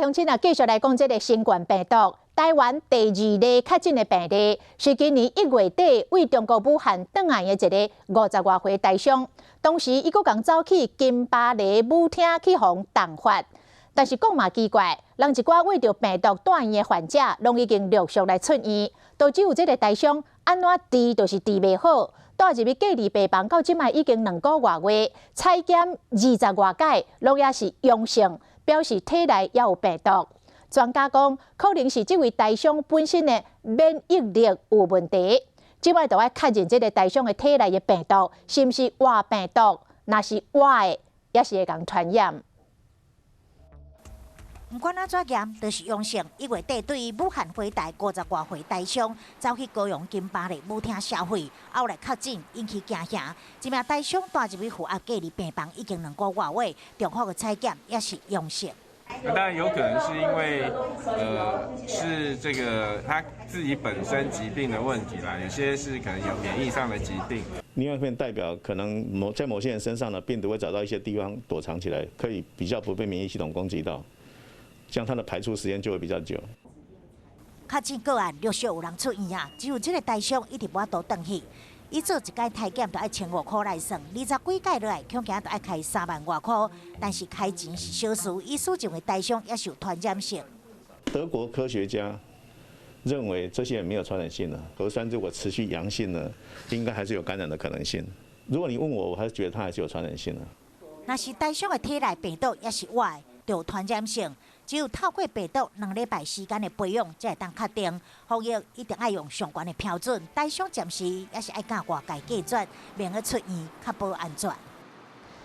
鄉親啊，繼續來講這個新冠病毒。台灣第二例確診的病例是今年1月底對中國武漢轉來的一个50外歲台商，當時伊閣共走去金巴黎舞廳去予重發。但是講嘛奇怪，人一寡為著病毒住院的患者，攏已經陸續來出院，都只有這个台商按怎治就是治袂好，帶入去隔離病房到這擺已經2個外月，採檢20外擺，攏猶是陽性，表示體內猶有病毒。專家講，可能是這位台商本身的免疫力有問題。這擺就愛確認這个台商的體內的病毒是毋是活病毒，若是活的，也是會共傳染。毋管按怎驗，都是陽性。1月底對武漢回台50外歲台商，走去高雄金巴利舞廳消費，後來確診引起驚嚇。這名台商帶入去負壓隔離病房已經2個外月，重複的採檢也是陽性。那當然有可能是因為，是這個他自己本身疾病的問題啦，有些是可能有免疫上的疾病。另外一面代表可能在某些人身上呢，病毒會找到一些地方躲藏起來，可以比較不被免疫系統攻擊到，這樣它的排出時間就會比較久。確診個案陸續有人出院啊，只有這个台商一直無法度轉去。伊做一擺篩檢就愛1500塊來算，20幾擺落來，恐驚就愛開3萬外塊。但是開錢是小事，醫師認為台商也是有傳染性。德國科學家認為這些人沒有傳染性的，核酸如果持續陽性呢，應該還是有感染的可能性。如果你問我，我還是覺得他還是有傳染性的。若是台商的體內病毒也是活的，就有傳染性。只有透過病毒2禮拜時間的培養，才會當確定。防疫一定愛用上懸的標準，台商暫時也是愛佮外界隔絕，免得出院較保安全。